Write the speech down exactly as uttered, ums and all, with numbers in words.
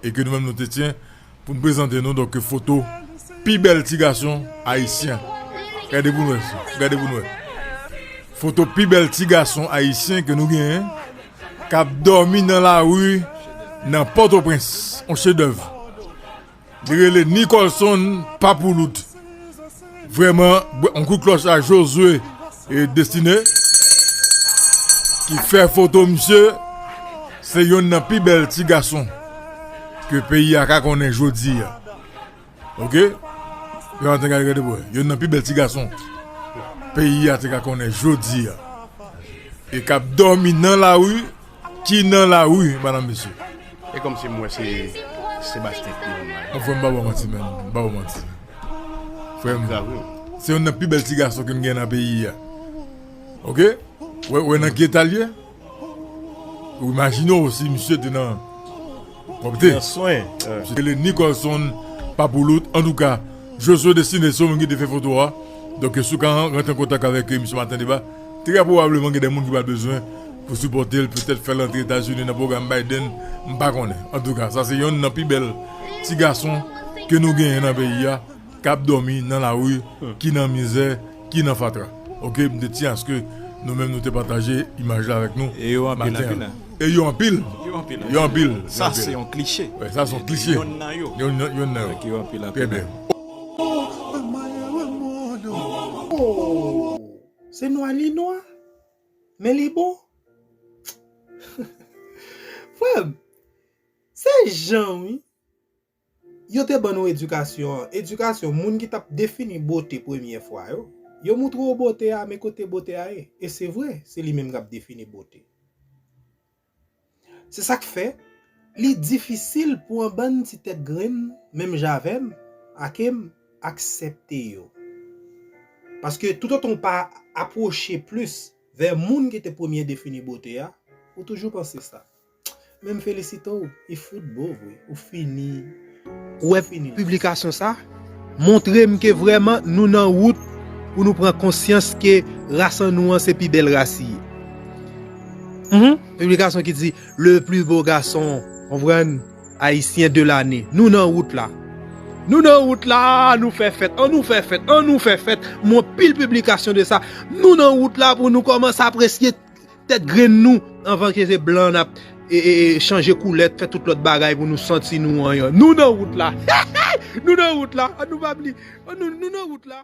e ke nou menm nou te tyen pou n prezante nou, donk, foto pi bèl ti gason ayisyen. Gade pou n wè, gade pou n wè. Foto pi bèl ti gason ayisyen ke nou genyen, k ap dòmi nan lari nan Pòtoprens, yon chedèv. Li rele Nicholson Papoulout. Vrèman, bwè-, yon kout klòch a Josué e Destiné ki fè foto misye. Se yonn nan pi bèl ti gason ke peyi a ka konnen jodi a. Oke? Yo antre gade, gade pou wè. Yonn nan pi bèl ti gason peyi a te ka konnen jodi a. E k ap dòmi nan lari, ki nan lari, madam, mesye. E kòmsi m wè se Sebastien ki nan lari. Bon, frè m, m pa ba w manti, menm. M pa ba w manti. Frè m, se yonn nan pi bèl ti gason ke m gen nan peyi a. Oke? Wè, wè nan ki eta l ye? Ou imajine w si misye te nan pwòpte. Nan swen. Misye rele Nicholson Papoulout. Antouka, Josué Destiné, se yon moun ki te fè foto a. Donk, si w ka rantre an kontak avèk, euh, misye Maten Deba, trè pwobableman gen de moun ki pral bezwen pou sipòte l, petèt fè l antre Etazini nan pwogram Biden, m pa konnen. Antouka, sa se yonn nan pi bèl ti gason ke nou genyen nan peyi a, k ap dòmi nan lari, ki nan mizè, ki nan fatra. Oke, m te tyen aske nou menm nou te pataje imaj la avèk nou. E yo anpil, maten an. Anpil, hein? E yo anpil. Yo anpil, yo anpil, anpil. Sa se yon kliche. Wè, sa se yon kliche. Yonn nan yo. Yonn nan, yonn nan yo. Donk, yo anpil, anpil. Trè byen. Oh, se nwa li nwa, men li bon. Frè m, se jan, wi. Yo te ban nou edikasyon an. Edikasyon, moun ki t ap defini bote premye fwa yo, yo moutre w bote a, men kote bote a ye. E se vre, se li menm k ap defini bote. Se sa k fè, li difisil pou yon bann ti tèt grenn, menm jan avè m, ake m, aksepte yo. Paske toutotan w pa apwoche plis vè moun ki te premye defini bote a, ou toujou panse sa. Men m felisite w, li fout bo vre. Ou fini. Ou wè, ou fini. Piblikasyon sa montre m ke vrèman nou nan wout pou nou pran konsyans ke ras an nou an se pi bèl ras li ye. Mhm. Piblikasyon ki di, le plus beau garçon, konprann, haïtien de l'année. Nou nan wout la. Nou nan wout la, nou fè fèt, an nou fè fèt, an nou fè fèt. M wè anpil piblikasyon de sa. Nou nan wout la pou nou kòmanse apresye tèt grenn nou, anvan ke se blan n ap, e, e, e, chanje koulè, fè tout lòt bagay pou nou santi nou anyen. Nou nan wout la. Nou nan wout la. An nou pa bliye. An nou, nou nan wout la.